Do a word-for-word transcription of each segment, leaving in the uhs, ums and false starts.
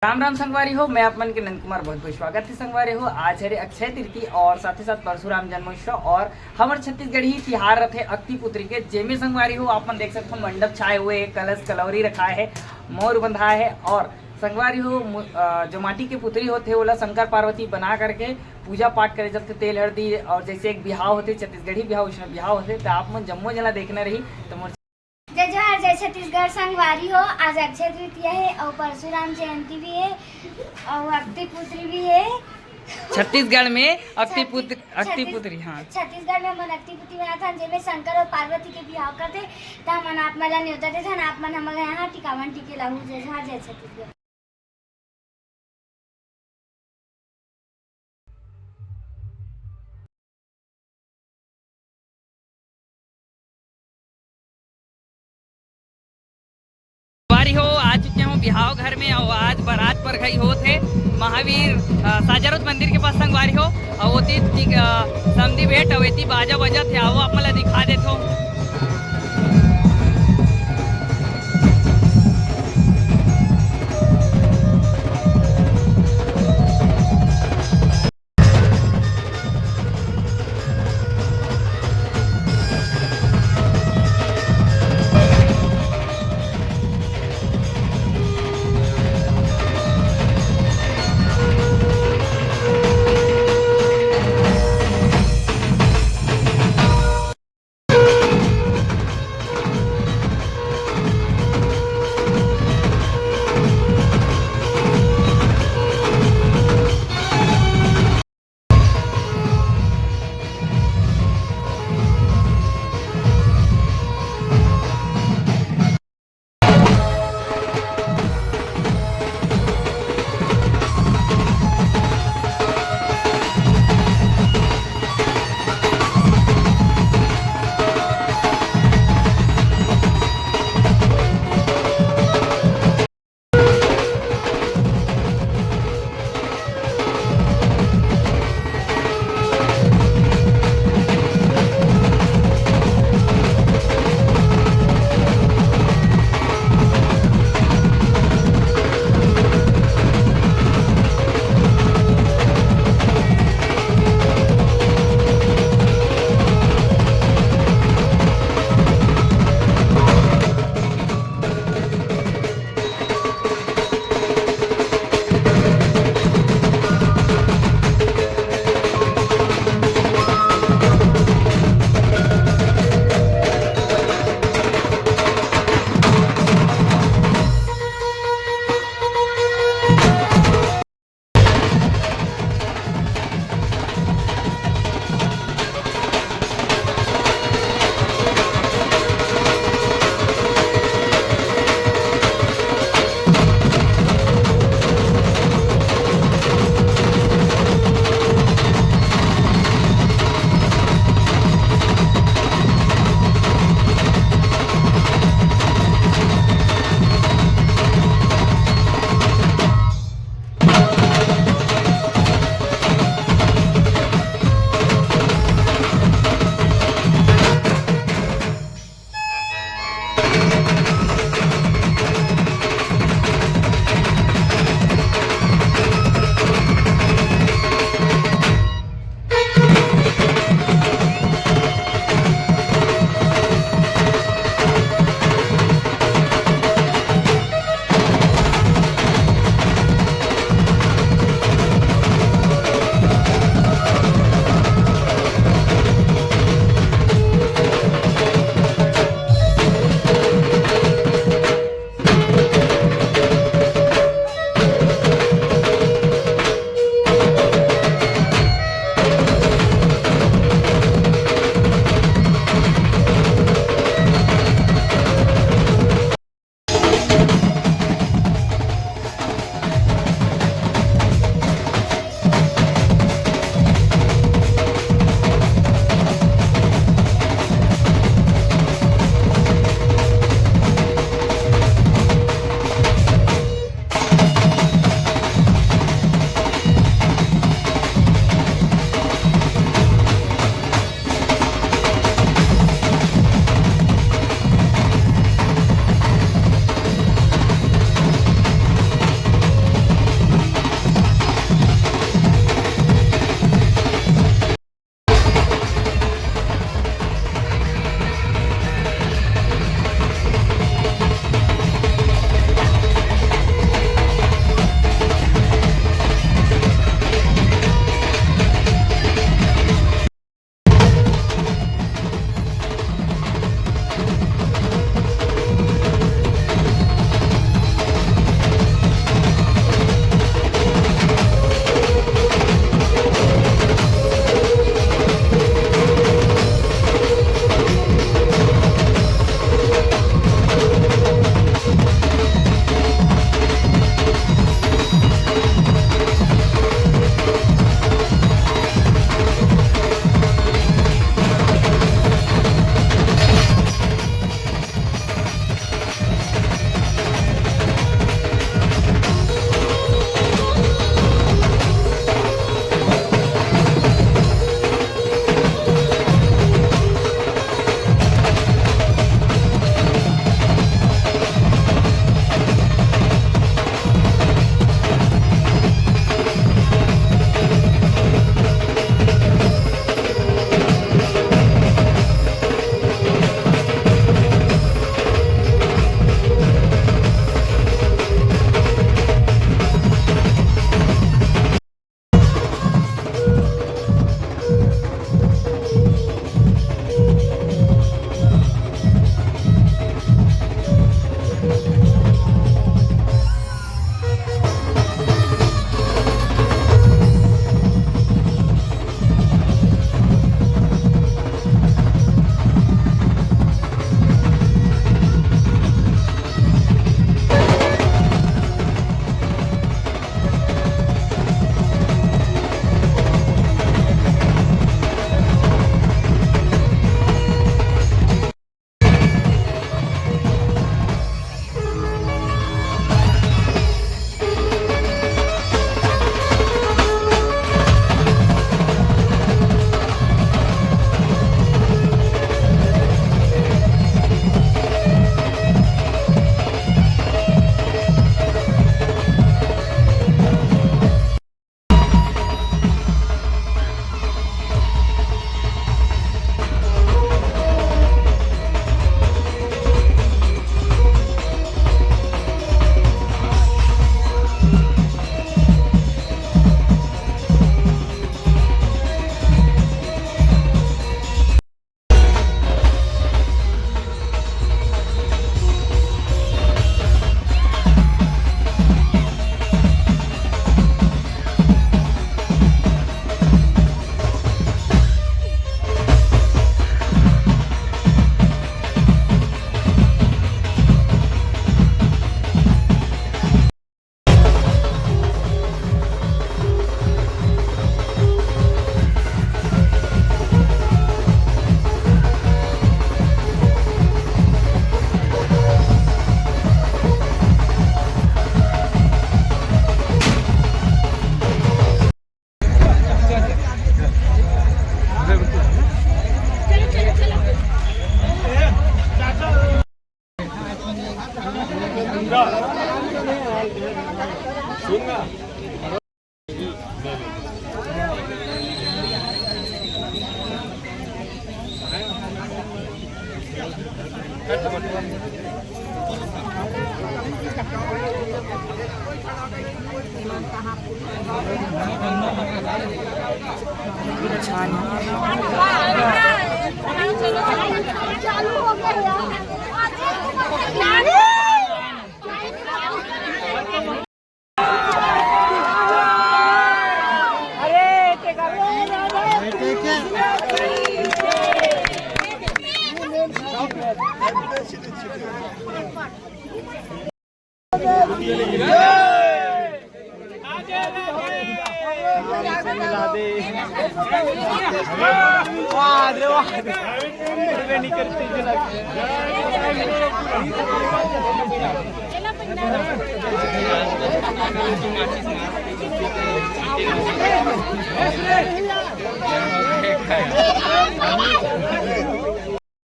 राम राम संगवारी हो, मैं आप मन के नंद कुमार, बहुत बहुत स्वागत है संगवारी हो। आज हरे अक्षय तृतीया और साथ ही साथ परशुराम जन्मोत्सव और हमर छत्तीसगढ़ी तिहार रथे अक्ति पुतरी के, जेमे संगवारी हो आप मन देख सकते हो मंडप छाए हुए है, कलश कलौरी रखाए है, मोर बंधाए है और संगवारी हो मु-, अ, जो माटी के पुतरी होथे ओला शंकर पार्वती बना करके पूजा पाठ करे जाथे, तेल हरदी और जैसे एक बिहाव होथे छत्तीसगढ़ी बिहाव, उसमें बिहाव होथे तो आप मन जम्मो जना देखना रही। तो मोर जय जोहार, जय छत्तीसगढ़ संगवारी हो। आज अक्षय तृतीया है और परशुराम जयंती भी है और अक्ति पुत्री भी है। छत्तीसगढ़ में अक्ति पुत्र, अक्ति पुत्री, हाँ। छत्तीसगढ़ में हमन अक्ति पुत्री मनाथन, जेमे शंकर और पार्वती के बिहाव करथे। त हमन आप मन ला न्योता देथन, आप मन हमर यहाँ टिकावन टिके लाहू। जय जोहार, जय छत्तीसगढ़। बारी हो, आ चुके हूँ बिहाव घर में और आज बारात परघई होत हे महावीर, अ, साजारोत मंदिर के पास संगवारी हो। और ओती टिक-, अ, समधी भेंट और एती बाजा बजत हे, आओ आप मन ला दिखा देथो।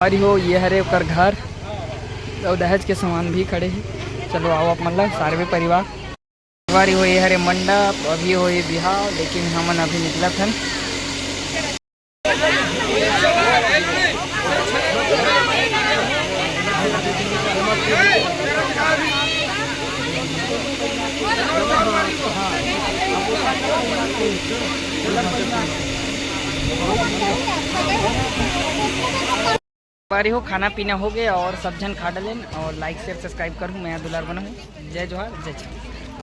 अरे हो, ये हरे ओकर घर, अउ दहेज के सामान भी खड़े हे। चलो आओ आप मन ला सारे परिवार। अरे हो, ये हरे मंडप, अभी होही बिहाव, लेकिन हमन अभी निकलत हन। अरे हो, खाना पीना हो गया और सब झन खा डलेन और like share subscribe करूँ, मैं दुलार बना हूँ। जय जोहार, जय छत्तीसगढ़।